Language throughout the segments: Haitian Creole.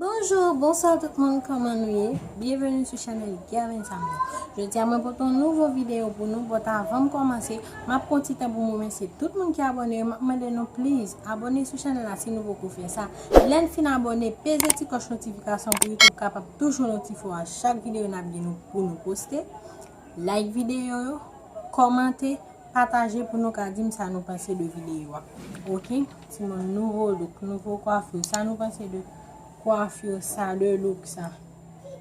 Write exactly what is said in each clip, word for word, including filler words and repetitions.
Bonjou, bonswa tout moun, kòman nou ye? Byenveni sou chanèl Gervin Samuel. Jodi a mwen pote yon nouvo videyo pou nou, but avan m kòmanse, m ap pran ti tan pou m remèsye tout moun ki abòne yo. M ap mande nou please abòne sou chanèl la si nou poko fè sa. Lè n fin abòne, peze ti klòch notifikasyon pou YouTube kapab toujou notifye w a chak videyo n ap gen nou pou nou poste. Like videyo yo, kòmante, pataje pou nou ka di m sa nou panse de videyo a. Oke? Timoun, nouvo look, nouvo kwafi, sa nou panse de kwafi sa, de look sa?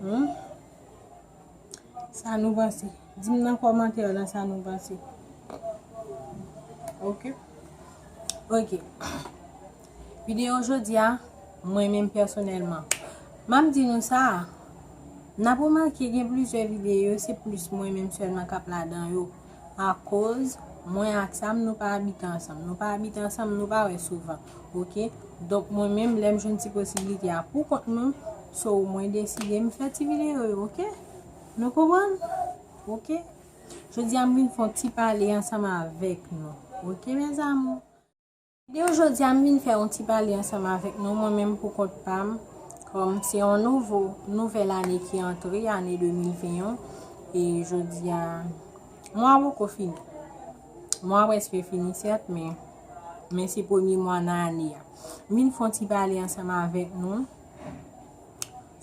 Hmm? Sa nou panse? Di m nan kòmantè yo la sa nou panse. Oke? Oke. Videyo jodi a, mwen menm pèsonèlman, m ap di nou sa, n ap remake gen plizyè videyo, se plis mwen menm sèlman k ap ladan yo. Akoz mwen ak Sam, nou pa abite ansanm. Nou pa abite ansanm, nou pa wè souvan. Oke? Donk, mwen menm, lè m jwenn ti posiblite a pou kont mwen, so mwen deside m fè ti videyo yo, oke? Nou konprann? Oke? Jodi a, m vin fè yon ti pale ansanm avèk nou. Oke, mes amours? Videyo jodi a, m vin fè yon ti pale ansanm avèk nou, mwen menm pou kont pa m. Kòm se yon nouvo, nouvèl ane ki antre, ane de mil venn e yon, e jodi a, mwa poko fini. Mwa prèske fini, sèt, men, men se premye mwa nan ane a. M vin fè yon ti pale ansanm avèk nou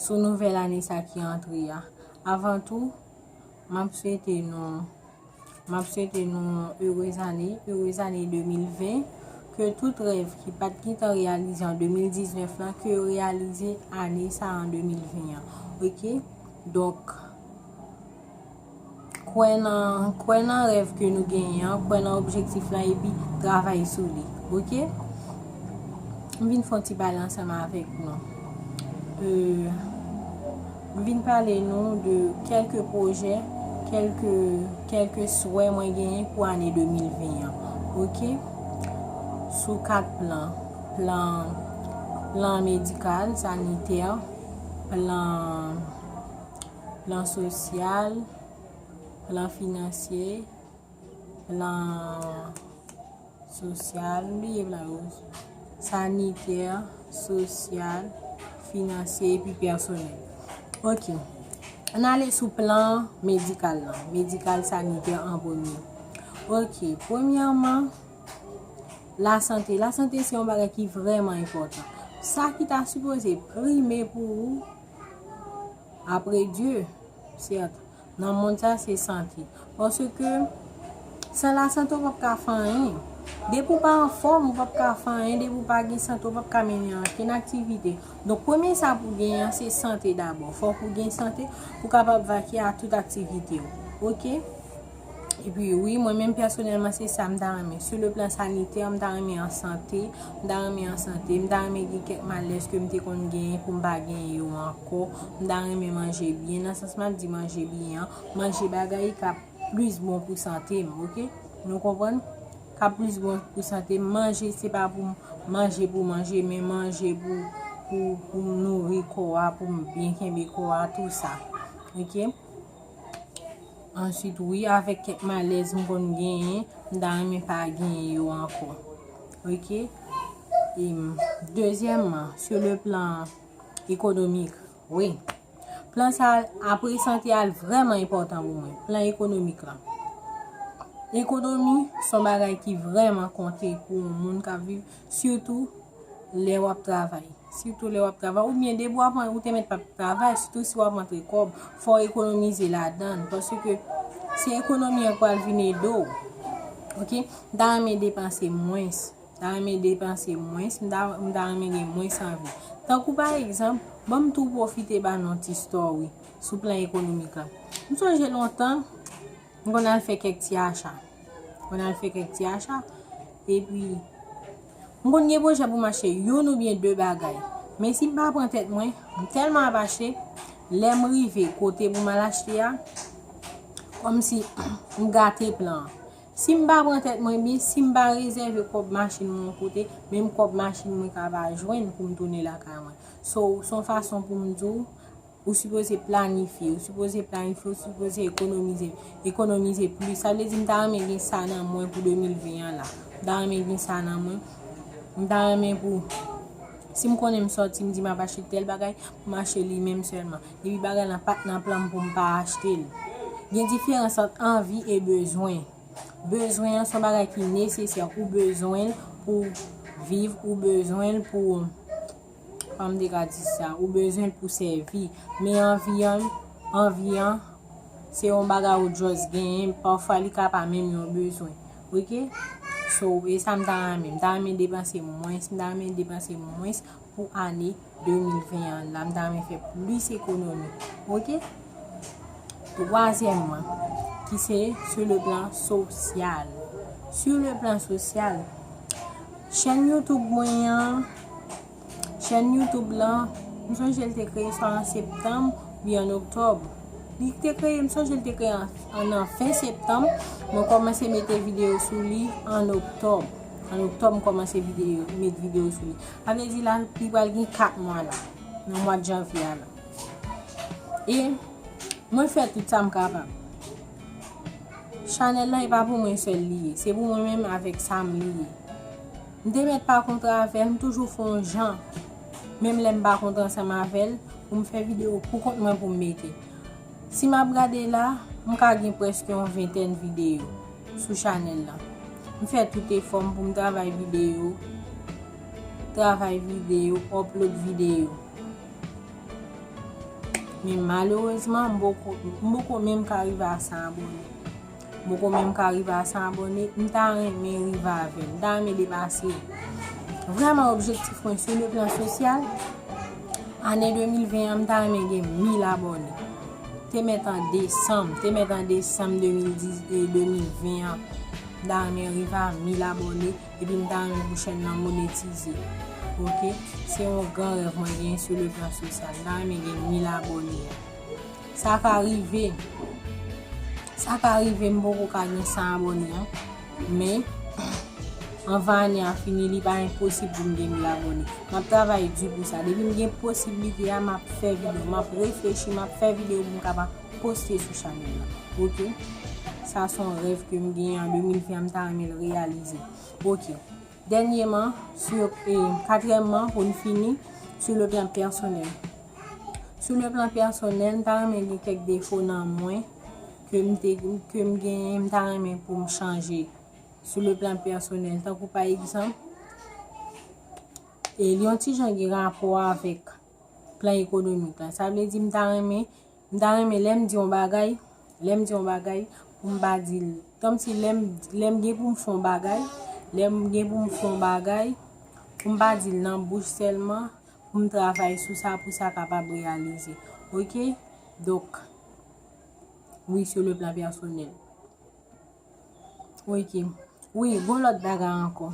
sou nouvèl ane sa ki antre a. Avan tou, m ap swete nou, m ap swete nou erez ane, erez ane de mil venn, ke tout rèv ki pa t gentan reyalize an de mil diznèf lan, ke yo reyalize ane sa an de mil venn an. Oke? Donk, kwè nan, kwè nan rèv ke nou genyen an, kwè nan objektif la, epi travay sou li. Oke? M vin fè yon ti pale ansanm avèk nou. Euh, m vin pale nou de kèlke pwojè, kèlke, kèlke swè mwen genyen pou ane de mil venn an. Oke? Sou kat plan. Plan, plan medikal, sanitè, plan, plan sosyal, plan finansye, plan sosyal, m bliye plan yo. Sanitè, sosyal, finansye, epi pèsonèl. Oke. Ann ale sou plan medikal lan. Medikal, sanitè an premye. Oke. Premyèman, lasante. Lasante se yon bagay ki vrèman enpòtan. Sa ki ta sipoze prime pou ou, apre Dye, sèt, nan mond sa se sante. Paske san lasante w p ap ka fè anyen. Depi w pa anfòm, ou p ap ka fè anyen. Depi w pa gen sante, ou p ap ka mennen ankenn aktivite. Donk, premye sa pou genyen an, se sante dabò. Fòk ou gen sante pou kapab vakye a tout aktivite w. Oke? Epi wi, mwen menm pèsonèlman, se sa m ta renmen. Sou le plan sanitè, m ta renmen an sante, m ta renmen an sante, m ta renmen gen kèk malèz ke m te konn genyen pou m pa genyen yo ankò. M ta renmen manje byen, nan sans m ap di manje byen an, manje bagay k ap plis bon pou sante m, oke? Nou konprann? K ap plis bon pou sante m. Manje, se pa pou m manje pou manje, men manje pou, pou, pou m nouri kò a, pou m byen kenbe kò a, tou sa. Oke? Answit, wi, avèk kèk malèz m konn genyen, m ta renmen pa genyen yo ankò. Oke? E, dezyèmman, sur le plan économique, wi. Plan sa, apre sante a, l vrèman enpòtan pou mwen. Plan ekonomik la. Ekonomi, se yon bagay ki vrèman konte pou yon moun k ap viv, sitou lè w ap travay. Sitou lè w ap travay. Oubyen depi w ap, ou te mèt p ap travay, sitou si w ap rantre kòb, fò w ekonomize ladan l. Paske se ekonomi an k pral vin ede w. Oke? M ta renmen depanse mwens. M ta renmen depanse mwens. M ta, m ta renmen gen mwens anvi. Tankou pa egzanp, ban m tou pwofite ba nou yon ti story sou plan ekonomik la. M sonje lontan, m konn al fè kèk ti acha. M konn al fè kèk ti acha. Epi, m konn gen pwojè pou m achte youn oubyen de bagay. Men si m pa pran tèt mwen, m tèlman ap achte, lè m rive kote pou m al achte a, kòmsi m gate plan an. Si m pa pran tèt mwen byen, si m pa rezève kòb machin mwen yon kote, menm kòb machin mwen ka pa jwenn pou m tounen lakay mwen. So, se yon fason pou m di w, ou sipoze planifye, ou sipoze planifye, ou sipoze ekonomize, ekonomize plis. Sa vle di m ta renmen gen sa nan mwen pou de mil ven an la. M ta renmen gen sa nan mwen. M ta renmen pou Si m konnen m sòti, m di m ap achte tèl bagay, pou m achte li menm sèlman. Epi bagay lan pa t nan plan m pou m pa achte l. Gen diferans ant anvi e bezwen. Bezwen an se yon bagay ki nesesè, ou bezwen l pou viv, ou bezwen l pou, kòman m te ka di sa, ou bezwen l pou sèvi. Men anvi an, anvi an, se yon bagay ou just genyen, pafwa li ka pa menm yon bezwen. Oke? So, e sa m ta renmen. M ta renmen depanse mwens, m ta renmen depanse mwens pou ane de mil ven an la. M ta renmen fè plis ekonomi. Oke? Twazyèmman, ki se sur le plan social. Sur le plan social, chèn YouTube mwen an, chèn YouTube lan, m sonje l te kreye swa an septanm oubyen an oktòb. Li te kreye, m sonje l te kreye an, an, an fen septanm. Mwen kòmanse mete videyo sou li an oktòb. An oktòb, m kòmanse videyo, met videyo sou li. Sa vle di la, li pral gen kat mwa la, nan mwa janvye a la. E mwen fè tout sa m kapab. Chanèl lan, e pa pou mwen sèl li ye. Se pou mwen menm avèk Sam li ye. M te mèt pa kontre avè l, m toujou fè yon jan. Menm lè m pa kontre ansanm avè l, pou m fè videyo pou kont mwen pou m mete. Si m ap gade la, m ka gen prèske yon ventèn videyo sou chanèl lan. M fè tout efò m pou m travay videyo, travay videyo, upload videyo. Men malerezman, m poko, m poko menm ka rive a san abòne. M poko menm ka rive a san abòne, m ta renmen rive avè l, m ta renmen depase l. Vrèman, objektif mwen sur le plan social, ane de mil ven an, m ta renmen gen mil abòne. Te mèt an desanm, te mèt an desanm de mil diz, e de mil ven an, m ta renmen rive a mil abòne, epi m ta renmen pou chèn nan monetize. Oke? Se yon gran rèv mwen genyen sur le plan social. M ta renmen gen mil abòne. Sa ka rive. Sa ka rive, m poko ka gen san abòne an. Men, anvan ane a fini, li pa enposib pou m gen mil abòne. M ap travay di pou sa. Depi m gen posiblite a, m ap fè videyo. M ap reflechi, m ap fè videyo pou m kapab poste sou chanèl la. Oke? Sa se yon rèv ke m genyen an de mil ven an, m ta renmen l reyalize. Oke. Dènyèman, sur, e, katriyèmman, pou n fini, sur le plan pèsonèl. Sur le plan pèsonèl, m ta renmen gen kèk defo nan mwen ke m te, ke m genyen, m ta renmen pou m chanje. Sur le plan pèsonèl, tankou pa egzanp, e li yon ti jan gen rapò avèk plan ekonomik la. Sa vle di m ta renmen, m ta renmen lè m di yon bagay, lè m di yon bagay, pou m pa di l. Kòmsi lè m, lè m gen pou m fè yon bagay, lè m gen pou m fè yon bagay, pou m pa di l nan bouch sèlman, pou m travay sou sa, pou sa kapab reyalize. Oke? Donk, wi, sur le plan pèsonèl. Oke. Wi, gon lòt bagay ankò.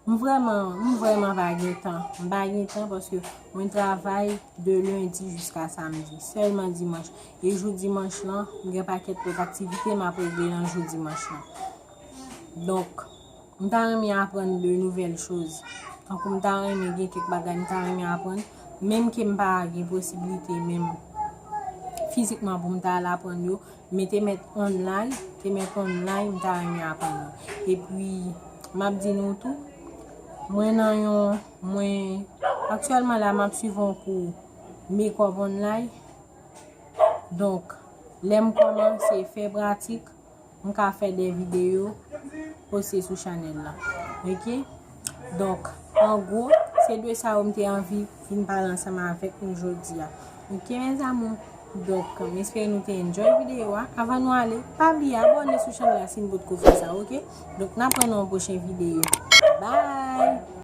M vrèman, m vrèman pa gen tan. M pa gen tan paske mwen travay de lendi jiska samdi. Sèlman dimanch. E jou dimanch lan, m gen pakèt lòt aktivite m ap regle nan jou dimanch lan. Donk, m ta renmen aprann de nouvèl choz. Tankou m ta renmen gen kèk bagay m ta renmen aprann, menm ke m pa gen posiblite menm fizikman pou m ta al aprann yo, men te mèt online, te mèt online, m ta renmen aprann yo. Epi, m ap di nou tou, mwen nan yon, mwen, aktyèlman la, m ap swiv yon kou makeup online. Donk, lè m kòmanse fè pratik, m ka fè de videyo, poste sou chanèl la. Oke? Donk, an gwo, se de sa yo m te anvi vin pale ansanm avèk nou jodi a. Oke, mes amours? Donk, m espere nou te enjoy videyo a. Avan nou ale, pa bliye abòne sou chanèl la si n potko fè sa, oke? Donk, n ap wè nan yon pwochen videyo. Bye!